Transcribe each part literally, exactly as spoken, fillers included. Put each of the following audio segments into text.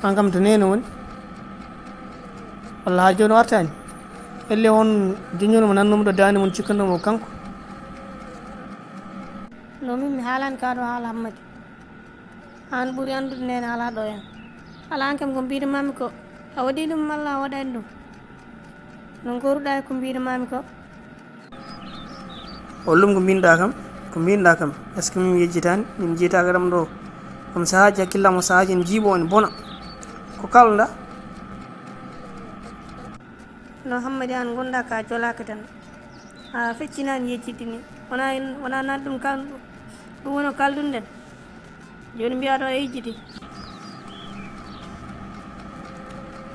An kam to neene woni? Walla haa jooni o artaani? Ellee on joñono mo nannumi ɗo daande mum cikkanɗo mo kanko? No min mi haalaani kaa ɗo haala Hammadi. Aan ɓuri anndude neene alaa ɗo en. Alaa aan kam ko mbiiɗo maami ko a waɗii ɗum malla a waɗaani ɗum? No ngooruɗaa e ko mbiiɗo maami ko? Hollum ko mbinɗaa kam? Ko mbinɗaa kam? Est-ce que min yejjitaani? Min jiytaaka ɗam ɗo. Kam sahaaji hakkillam o sahaaji en jiiɓo en bona. Ko kalɗa? No Hammadi aan ngonɗaa ka jolaaka tan. A feccinaani yejjitde ni. Wonaa en, wonaa nan ɗum kan, ɗum woni ko kalɗun ɗen. Jooni mbiyaa ɗo a yejjiti.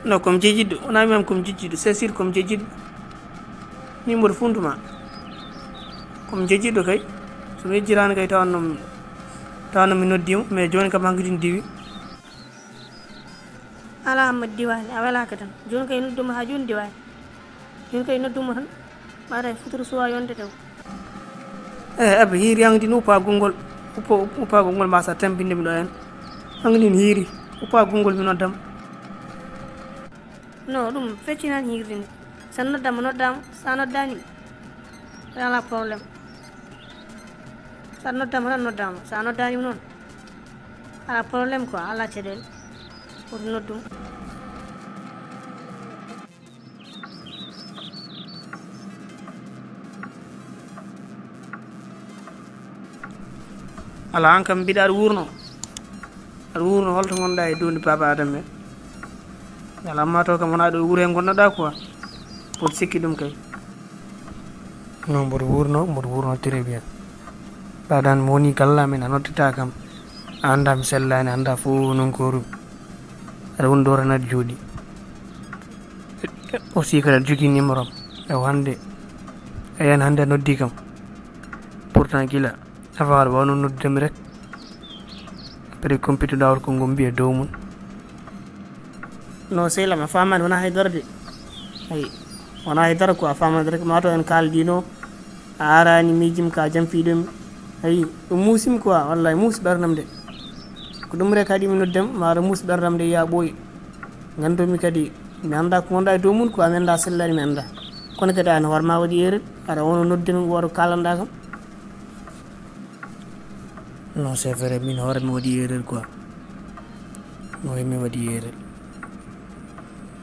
No, comme jejjitɗo, wonaa mi am comme jejjitɗo, c'est sûr comme jejjitɗo. Min mboɗo funtuma. Comme jejjitɗo kay, so mi yejjitaani kay tawanno mi, tawanno mi noddiima, mais jooni kam hankadi mi diwi. Alaa Hammadi diwaani, a welaaka tan. Jooni kay nodduma haa jooni diwaani. Jooni kay nodduma tan. Mbaɗa e futuro suwa yonde taw. Eh, Abba, hiiri an din uppa gongol. Uppa, uppa gongol ma sa tampinde mi ɗo en. An din hiiri. Uppa gongol mi noddam. No, ɗum feccinaani hiirde ni. Sa noddama, noddama. Sa noddaani mi. Alaa problème. Sa noddama tan noddama. Sa noddaani mi noon. Alaa problème quoi, alaa caɗeele. Woto noddum. Alaa, aan kam mbiɗa aɗa wuurno. Aɗa wuurno, holto ngonɗaa e duunde Baaba Adama en? Alaa, amma to kam wonaa ɗo e wuro he ngonnoɗaa quoi. Mboɗo sikki ɗum kay. Non, mboɗo wuurno, mboɗo wuurno très bien. Ɗaɗan mi woni galla men a noddata kam. A anndaa mi sellaani, a anndaa fof non ko ɗum. Aɗa woni ɗo tan aɗa jooɗi. Aussi kadi aɗa jogii numéro am. Ewa hannde. A yiyan hannde a noddi kam. Pourtant gila. Avant aɗa waawno noddude mi rek. Après computer ɗawol ko ngombi e dow mum. No sehil am, a faamaani, wonaa hay dara de. Ayi, wonaa hay dara quoi, a faamaani rek, maa to en kaaldiino, a araani miijim ka jam fii ɗum. Ayi, ɗum muusimi quoi, wallahi muusi ɓernam de. Ko ɗum rek haɗi mi noddam, maa ɗum muusi ɓernam de, yaa ɓooyi. Nganndu-mi kadi, mi anndaa ko ngonɗaa e dow mum quoi, mi anndaa sellaani, mi anndaa. Kono kadi aan hoore maa waɗi erreur, aɗa woono nodde mi, woto kaalanɗaa kam. Non, c'est vrai, min hoore mi waɗi erreur quoi. Hoore mi waɗi erreur.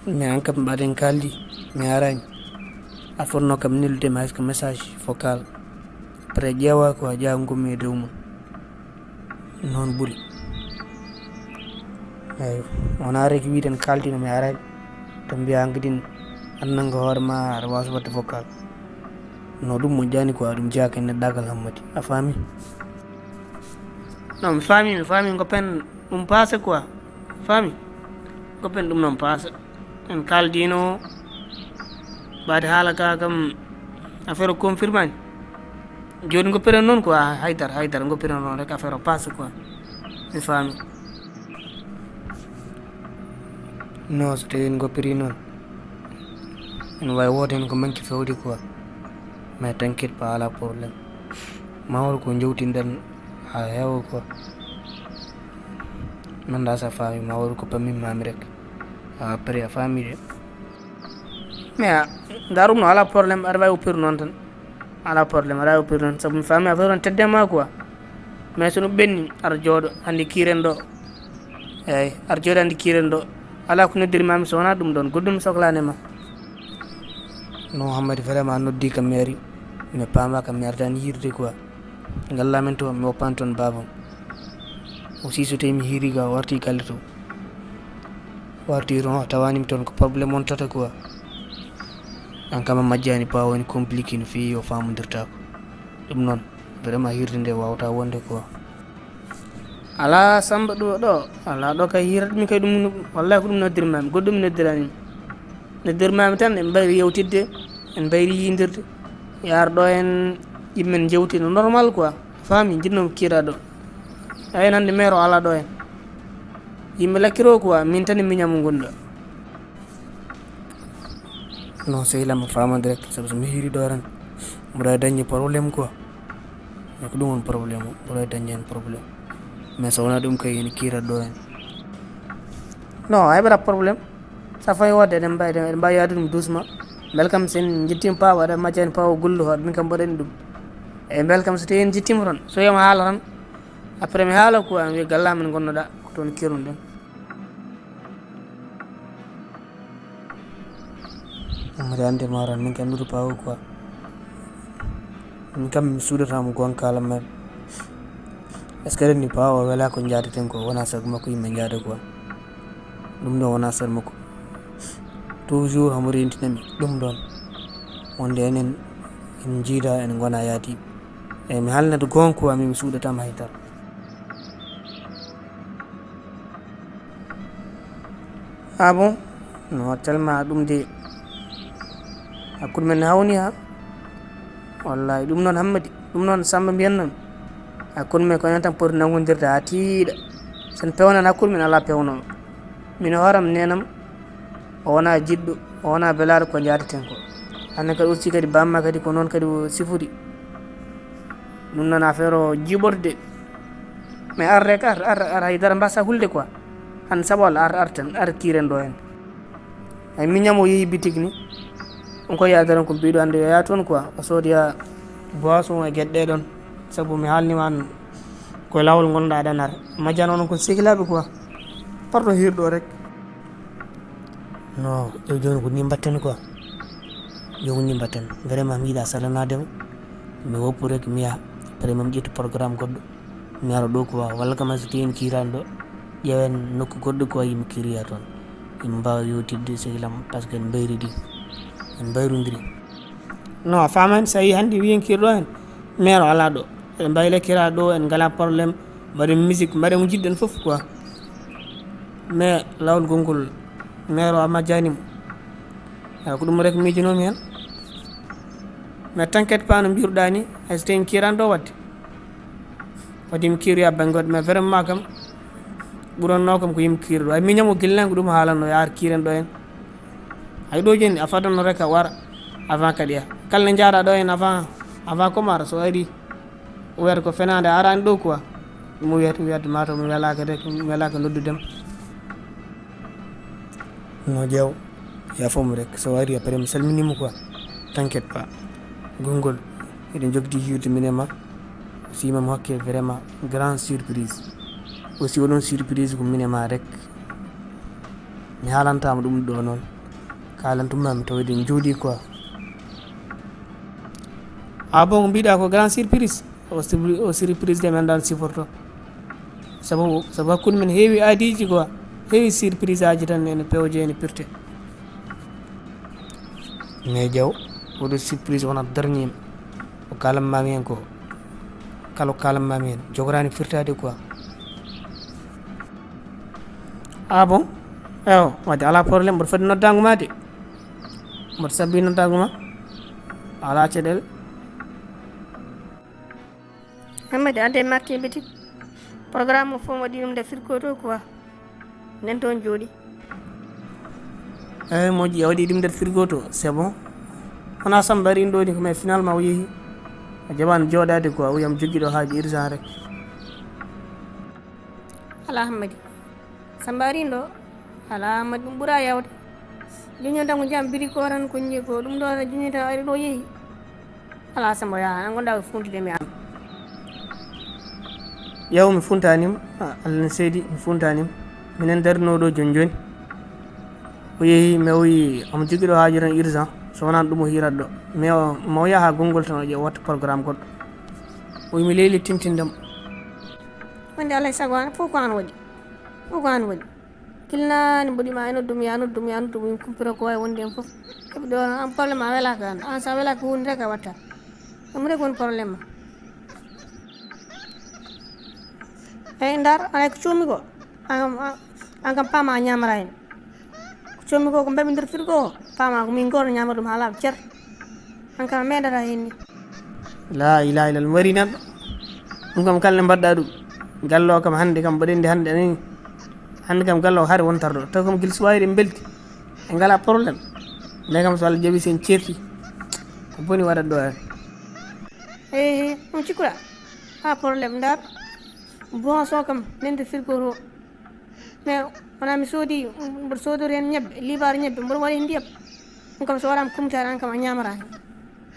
Mais aan kam mbaɗen kaaldi, mi araani. A fotno kam neldude ma hay ko message vocal. Après ƴeewa quoi, ƴeewa ngommi e dow mum. Noon ɓuri. Eyi, wonaa rek wiide en kaaldiino mi araani. Tan mbiyaa aan kadi anndango hoore ma aɗa waawi waɗde vocal. No ɗum moƴƴaani quoi, ɗum jeyaaka e neɗɗaagal Hammadi. A faami? Non, mi faami, mi faami, ngoppen ɗum paase quoi. Faami? Ngoppen ɗum noon paase. En kaaldiino, mbaadi haala ka kam, affaire o confirmani. Jooni ngoppiren noon quoi, haydara, haydara, ngoppiren noon rek, affaire o passe quoi. Mi faami. Non, so tawii en ngoppiri noon, ene waawi woodde heen ko manki fewde quoi. Mais t'inquiète pas, alaa problème. Maa won ko njowtinɗen haa heewa quoi. Mi anndaa so a faami, maa won ko pammin maami rek. Après a faami de. Mais a, ndaar ɗum no alaa problème, aɗa waawi uppirde noon tan. Alaa problème, aɗa waawi uppirde noon. Sabu mi faami affaire on tedde ma quoi. Mais so ɗum ɓenni, aɗa jooɗo, hannde kiiren ɗo. Eeyi, aɗa jooɗo hannde kiiren ɗo. Alaa ko noddirmaami so wonaa ɗum ɗoon. Goɗɗum mi soklaani ma. Non, Hammadi, vraiment a noddii kam mi ari. Mi paamaaka mi ardaani hiirde quoi. Ngalla men to, mi woppaani toon baabam. Aussi so tawii mi hiirii ga, o artii galle to. O artii toon, o tawaani mi toon, ko problème on tata quoi. Aan kam a majjaani, pa woni compliqué no feewi, o faamondirtaako. Ɗum noon, vraiment hiirde nde waawataa wonde quoi. Alaa Sammba ɗo, ɗo, alaa ɗo kay hiirat mi kay ɗum, wallahi ko ɗum noddirmaami, goɗɗum mi noddiraani mi. Noddirmaami tan, en mbayri yewtidde, en mbayri yiidirde. Yaar ɗo en, yimɓe men njewti no normal quoi. Faami, njiɗnoo kiira ɗo. Ayen hannde maire o alaa ɗo en. Yimɓe lakkiroo quoi, min tan e miñam ngonɗo. Non, sehil am, a faamani rek, sabu so mi hiiri ɗo tan, mboɗo dañde problème quoi. Mais ko ɗum woni problème o, mboɗo dañde heen problème. Mais so wonaa ɗum kay, ene kiira ɗo heen. Non, a heɓata problème. So a fawi hoodde, eɗen mbawi, eɗen mbawi yaadude ɗum doucement. Mbel kam, so en njettiima paawa, aɗa majja en paawa gollude hoore, min kam mbaɗani ɗum. E mbel kam, so tawi en njettiima toon, so wiyama haala tan, après mi haala ko an wiya galla men ngonnoɗa, ko toon keernuɗen. Amadou, ande ma tan, min kam mi ɗuto paawa quoi. Min kam mi suudatamo gonga kaalan ma. Est-ce que aɗa anndi paawa o wela ko njaadaten ko, wona sago makko yimɓe njaada quoi. Ɗum ɗon wona sago makko. Toujours homo rentina mi ɗum ɗon. Wonde enen en njiida, en ngona yaadiiɓe. Eyi, mi haalnata goonga quoi, min mi suudatama hay dara. Ah bon? No, tellement ɗum de, hakkunde men ne hawni ha. Wallahi, ɗum noon Hammadi, ɗum noon Samba mbiyanno mi. Hakkunde men ko enen tan poti nanngondirde ha tiiɗa. Sen pewnan hakkunde men, alaa pewnoowo. Min hooram neenam, o wona jiɗɗo, o wona belaaɗo ko njaadaten ko. Hannde kadi aussi kadi bamma kadi ko noon kadi o sifori. Ɗum noon affaire o jiiɓorde de. Mais ar rek, ar, ar, ar, hay dara mbasa hulde quoi. Han saɓol ar, ar tan, ar kiiren ɗo hen. Ay miñam o yehi bitik ni. On ko yaadaran ko mbiɗo hannde yo yaa toon quoi. O soodoya boisson e geɗe ɗe ɗon. Sabu mi haalnima an ko e laawol ngonɗa aɗa nara. Majjano onon ko sehilaɓe quoi. Pardon hirɗo rek. No, ƴeew jooni ko ni mbatten quoi. Jooni ko ni mbatten. Vraiment mi yiɗa salanadema. Mi woppu rek mi yaha. Après mi ƴettu programme goɗɗo. Mi ara ɗo quoi. Walla kam hay so tawi en kiirani ɗo. Ƴeewen nokku goɗɗo quoi yimɓe kiiroya toon. Yimɓe mbaawa yewtidde sehilam par ce que en mbayridi. En mbayrodiri. No, a faamani, so a yii hannde wiyen kiirɗo en. Maire o alaa ɗo. Eɗen mbaylakira ɗo, en ngala problème. Mbaɗen musique, mbaɗen ko njiɗɗen fof quoi. Mais laawol gongol, maire o a majjanimo. Eyi, ko ɗum rek miijinomi heen. Mais t'inquiète pas, no mbiruɗa ni, hay so tawi en kiirani ɗo waɗde. Waɗi mi kiiroya bannge goɗɗo, mais vraiment kam, ɓuranno kam ko yimɓe kiiro ɗo. Ay miñam o gillan ko ɗum haalanno, yaar kiiren ɗo en. Hay ɗo jooni, a fadanno rek a wara, avant kadi ya. Kala ne jaaɗa ɗo en avant, avant comme ara, so ari, o wiyata ko fenaande a arani ɗo quoi. Ɗum o wiyata, wiyata mataw mi welaka rek, mi welaka noddudema. No ƴeew, yaafo mo rek, so wari après mi salminima quoi. T'inquiète pas. Gongol, eɗen jogdi yiwde min e ma. Aussi mami hokke vraiment grande surprise. Aussi oɗon surprise ko min e ma rek. Mi haalantama ɗum ɗo noon. Kalantumami taw eɗen jooɗi quoi. Ah bon, ko mbiɗa ko grande surprise? O surpri-, o surprise de mi anndaa no siforto. Sabu, sabu hakkunde men heewi aadiiji quoi. Heewi surprise aji tan ene pewje, ene pirte. Mais ƴeew, oɗo surprise wonat dernier. O kalanmami hen ko, kala o kalanmami hen, jogorani firtade quoi. Ah bon? Ewo, wadde alaa problème, mboɗo foti noddango ma de. Mboɗo sabbi noddango ma. Alaa caɗeele. Hammadi, ande marti e bitik. Programme o fof mi waɗi ɗum nder frigo to quoi. Nden toon jooɗi. Eyi, moƴƴi, a waɗi ɗum nder frigo to, c'est bon. Wona Samba ari ɗo ni, mais finalement o yehi. O jaɓani jooɗaade quoi, o wiyam jogiiɗo haaju urgent rek. Alaa Hammadi. Samba ari ɗo. Alaa Hammadi, ɗum ɓura yawde. Joñi tan ko jam biri ko tan ko ñi ko ɗum ɗo joñi tan ari ɗo yehi. Alaa Samba yaha, an ngonɗa ko funtude mi an. Yaw mi funtanima, ah, Allah ne seedi mi funtanima. Minen darino ɗo joni joni. O yehi, mi o wi omo jogiiɗo haaju tan urgent. So wonano ɗum o hiirat ɗo. Mi o, mo yaha gongol tan o ƴeewa watta programme goɗɗo. O wi mi leyli tintindem. Wonde Alaa e sago an, fof ko an waɗi. Fof ko an waɗi. Kilnaani mboɗi ma e noddum, ya noddum, ya noddum, min kumpira ko wawi wonde en fof. Heɓi ɗo an problème a welaka an. An sa welaka ko woni rek a watta. Ɗum rek woni problème ma. Eyi ndar, alay ko coomi ko. An, an, an kam paama a ñamara hen. Ko coomi ko, ko mbaɗmi nder frigo o, paama ko min gooto ñaama ɗum haa laaɓa cer. An kam a meeɗata hen ni. La ilaha illallah, mi wari neɗɗo. Ɗum kam kala ne mbaɗɗa ɗum. Galle o kam hannde kam mbaɗen ndi hannde ani. Hannde kam galle o hari wontarɗo. Taw kam gila suwayri en belti. En ngala problème. Nde kam so Allah jaɓi sen certi. Ko boni waɗat ɗo hen. Ehe, ɗum cikkuɗa. Ha problème ndar. Boisson kam nande frigo to. Mais Wona mi soodi, mboɗo soodori heen ñebbe, liibaar ñebbe, mboɗo waɗi heen ndiyam. Ɗum kam so waɗaama kumtaare, aan kam a ñaamaraani.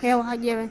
Heewa haa ƴeewen.